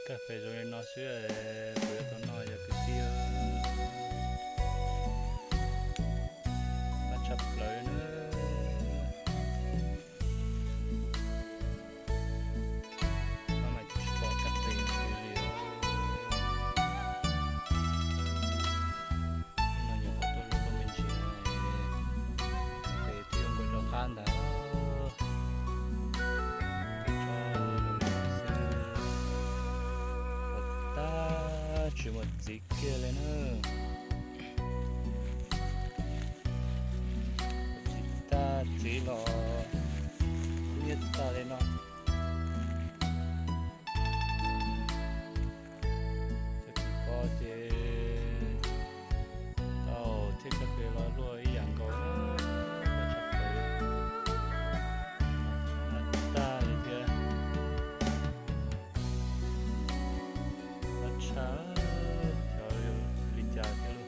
Kas fes zoo li no xwb, kuv yuav tau noj yog kwv tij. Noj tshaj plaws na. Noj mas tsis pom kas fes li os. No nyuam qhuav tuaj lub me ntsis, ces twb yuav nkaus rov qab ntag. Twb tso lawm xwb. Tag tsis muaj txiv kiag li na. Txiv tag txiv los nyiab tag li no. Cov txiv ko ces tau thiab cov pem los luaj ib yam nkaus na. Tag li thiab. Tshaj, xyov li cas thiab lauj.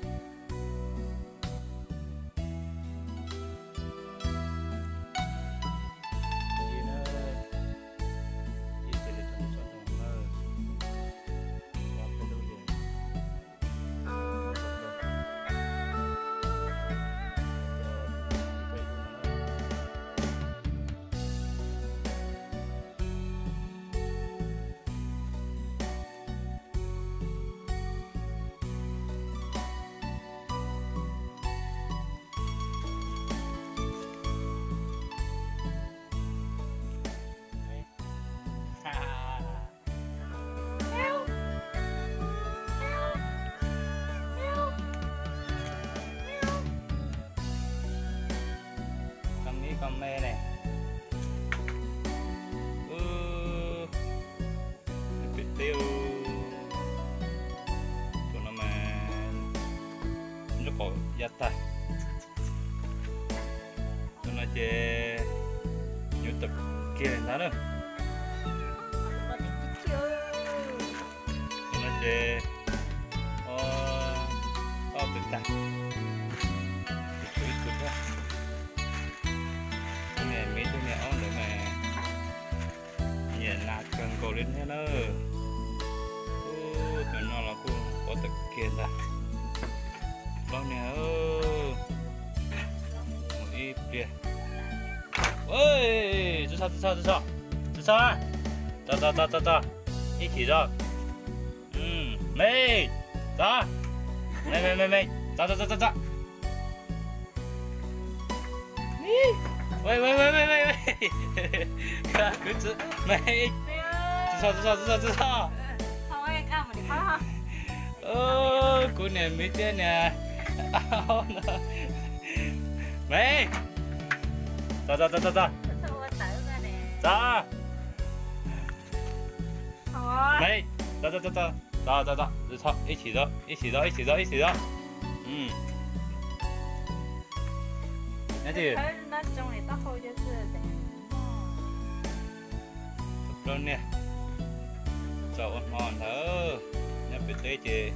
Con nít con me này. Ub, pem teb, tus no mas nraub qaum ya tag. Tus no ces nyuaj tawm kiag li ntag na. Tus no ces ob tug tag, tshuav ib tug thiab. Tus niam miv thiab niam aub ntawd mas nyiam nas kawg nkaus li thiab na. Ub, tus no los kuj quav tawm kiag ntag. Plaub niag, mus ib pliag. Txhob txhob txhob txhob txhob, txhob txhob, txhob txhob, ib chim txhob. Me, txhob, me me me me, txhob txhob txhob txhob. Kwv txwv me, txhob txhob txhob txhob. Kuv niam miv thiab niam aub no. Me, txhob txhob txhob txhob, txhob. Me, txhob txhob txhob txhob, ib chim txhob, ib chim txhob, ib chim txhob, ib chim txhob. Nyob twj ywm. Plaub niag txaus ua hmo ntawd, nyob pem teb ces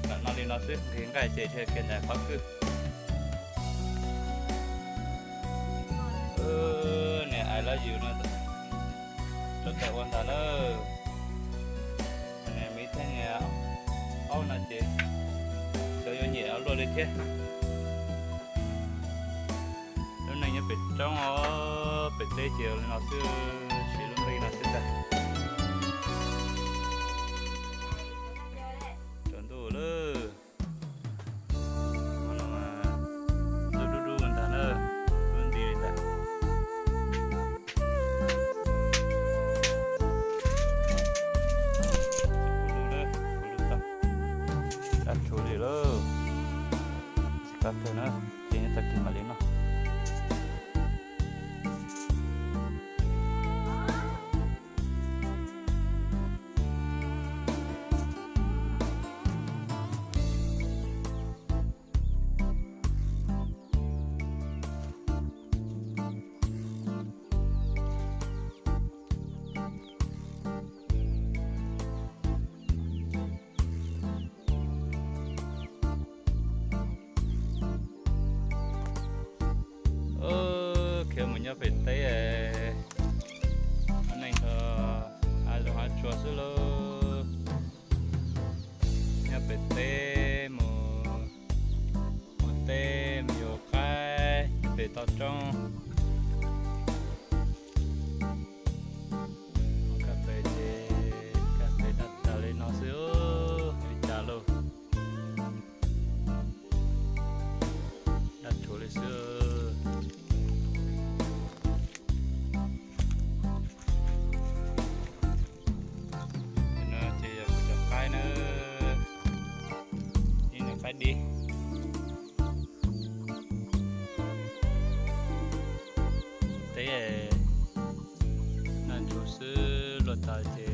lam noj li no xwb, nqhis nqaij ces kiag ntawm qhov kwj. Niam I love you no rau tawm ua ntag na. Niam miv thiab niam aub no ces xyov yuav nyiam ua luaj li thiab. Lub neej nyob pem roob os, pem teb ces li no xwb, siv lub nqi no xwb ntag. Tsaus ntuj lawm. Ntub dub dub ntag na, dub nti li ntag. Kuv lub, kuv lub tau, dab tshuv li lawm. Tsis kab kawg na, ces nyob tag kis mam li noj. Khiav mus nyob pem teb, neej nrog hav zoov hav tsuag xwb lauj. Tau roob. Kaj pem ces kaj pem daj tas li no xwb, li cas lauj, daj rhuav li xwb. No ces yog kuv cov qaib na, ib niag qaib dib. Teb noj ntsuag xwb, luaj tas ces